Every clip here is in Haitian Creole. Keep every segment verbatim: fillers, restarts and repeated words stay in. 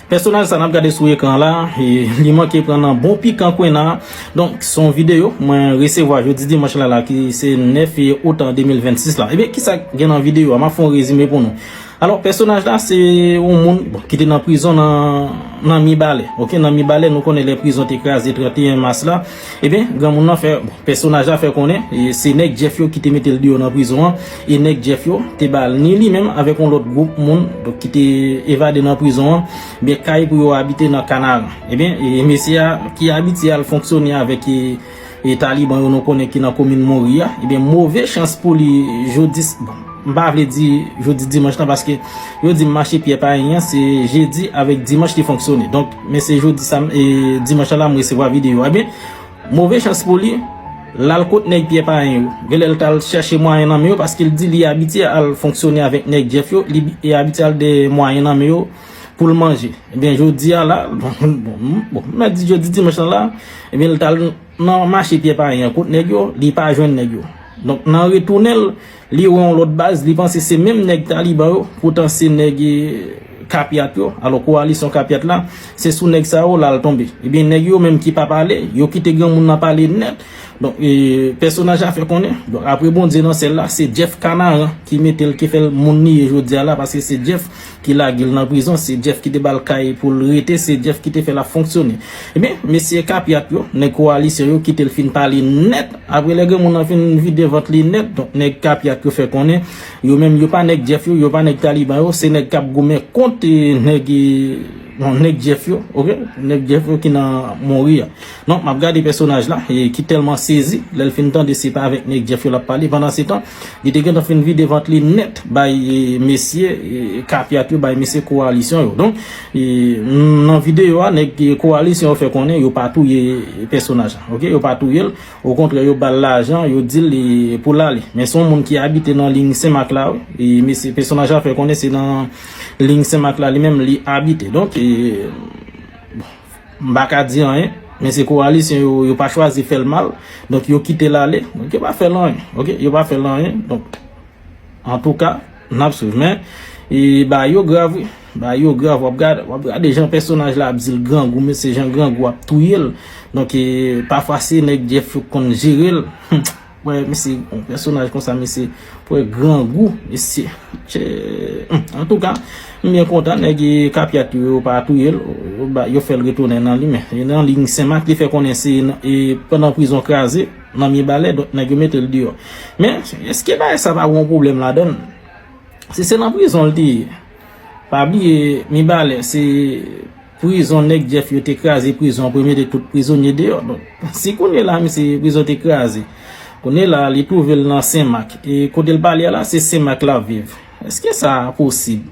Pèsonaj sa n ap gade sou ekran la, e, li manke pran nan bon pikan kwenna. Donk, se yon videyo mwen resevwa jodi dimanch la, la, ki se nèf out de mil vennsis la. Ebyen, kisa k gen nan videyo a? M ap fè yon rezime pou nou. Alò, pèsonaj la, se yon moun, bon, ki te nan prizon nan, nan Mibalè. Ok, nan Mibalè, nou konnen lè prizon te kraze trannteyen mas la. Ebyen, granmoun nan fè, bon, pèsonaj la fè konnen, e, se nèg Jeff yo ki te mete l deyò nan prizon an. E nèg Jeff yo te ba l ni li menm avèk yon lòt gwoup moun, donk, ki te evade nan prizon an. Ebyen, kay pou yo abite nan Kanaran. Ebyen, e, mesye a ki abitye al fonksyone avèk, e, e, taliban yo nou konnen ki nan komin Mori a. Ebyen, move chans pou li, jodi, bon, m pa vle di jodi dimanch lan, paske yo di m mache pyè pa anyen, se jedi avèk dimanch li fonksyone. Donk, men se jodi, sam-, e, dimanch la, la m resevwa videyo a. Ebyen, move chans pou li, l al kot nèg pyè pa anyen yo. Genlè l t al chèche mwayen nan men yo, paske l di li abitye al fonksyone avèk nèg Jeff yo, li, li abitye al dèyè mwayen nan men yo pou l manje. Ebyen, jodi a la, bon, bon, bon, m mèt di jodi dimanch lan la, ebyen, l t al nan mache pyè pa anyen an kot nèg yo, li pa jwenn nèg yo. Donk, nan retounen l, li wè yon lòt baz, li panse se menm nèg taliban yo, poutan se nèg, e, kapyat yo. Alò, kowalisyon kapyat la, se sou nèg sa yo l al tonbe. Ebyen, nèg yo menm ki pa pale, yo kite granmoun nan pale nèt. Donk, e, pèsonaj la fè konnen, donk, apre Bondye nan syèl la, se Jeff Kanaran ki mete l, ki fè l moun li ye jodi a la, paske se Jeff ki lage l nan prizon, se Jeff ki te ba l kay pou l rete, se Jeff ki te fè l ap fonksyone. Ebyen, mesye kapyat yo, nèg kowalisyon yo, kite l fin pale nèt. Apre lè granmoun nan fin vide vant li nèt, donk, nèg kapyat yo fè konnen, yo menm, yo pa nèg Jeff yo, yo pa nèg taliban yo, se nèg k ap goumen kont, e, nèg, e, bon, nèg Jeff yo, ok? Nèg Jeff yo ki nan Mori a. Donk, m ap gade pèsonaj la, e, ki tèlman sezi, lè l fin tande se pa avèk nèg Jeff yo l ap pale. Pandan se tan, li te gentan fin vide vant li nèt bay, e, mesye, e, kapyat yo, bay mesye kowalisyon yo. Donk, e, nan videyo a, nèg, e, kowalisyon yo fè konnen yo pa touye pèsonaj la, ok? Yo pa touye l. Okontrè, yo ba l lajan, yo di l li pou l ale. Men se yon moun ki abite nan liy Senmak la, wi. E mesye, pèsonaj la fè konnen se nan liy Senmak la, li menm, li abite. Donk, e, bon, m pa ka di anyen, men se kowalisyon yo, yo pa chwazi fè l mal. Donk, yo kite l ale. Donk, yo pa fè l anyen, ok? Yo pa fè l anyen. Donk, antouka, n ap swiv. Men, e, bagay yo grav, wi. Bagay yo grav, w ap gade, w ap gade jan pèsonaj la ap di l grangou, mesye, jan grangou ap touye l. Donk, e, pafwa se nèg Jeff yo k konn jere l. Wè, mesye, yon pèsonaj konsa, mesye, pou wè grangou, mesye. Tchè, hmm, antouka, m byen kontan, nèg, e, kapyat yo, yo pa touye l, yo ba, yo fè l retounen nan li, men, e, nan liy Senmak, li fè konnen se nan, e, pandan prizon kraze, nan Mibalè, donk nèg yo mete l deyò. Men, èske bagay sa pa gen yon pwoblèm ladan l? Si se nan prizon l te ye, pa bliye, Mibalè, se prizon nèg Jeff yo te kraze prizon an pou yo mete tout prizonye deyò. Donk, si kounye la, misye, prizon te kraze, kounye la, li twouve l nan Senmak. E kote l pale a la, se Senmak l ap viv. Èske sa posib?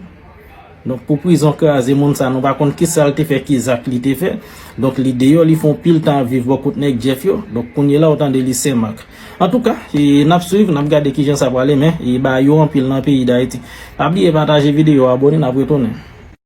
Donk, pou prizon kraze, moun sa, nou pa konn kisa l te fè, ki zak li te fè. Donk, li deyò, li fè yon pil tan ap viv bò kot nèg Jeff yo. Donk, kounye la, ou tande li Senmak. Antouka, e, n ap swiv, n ap gade kijan sa prale, men, e, bagay yo anpil nan peyi Dayiti. Pa bliye pataje videyo a, abòne, n ap retounen.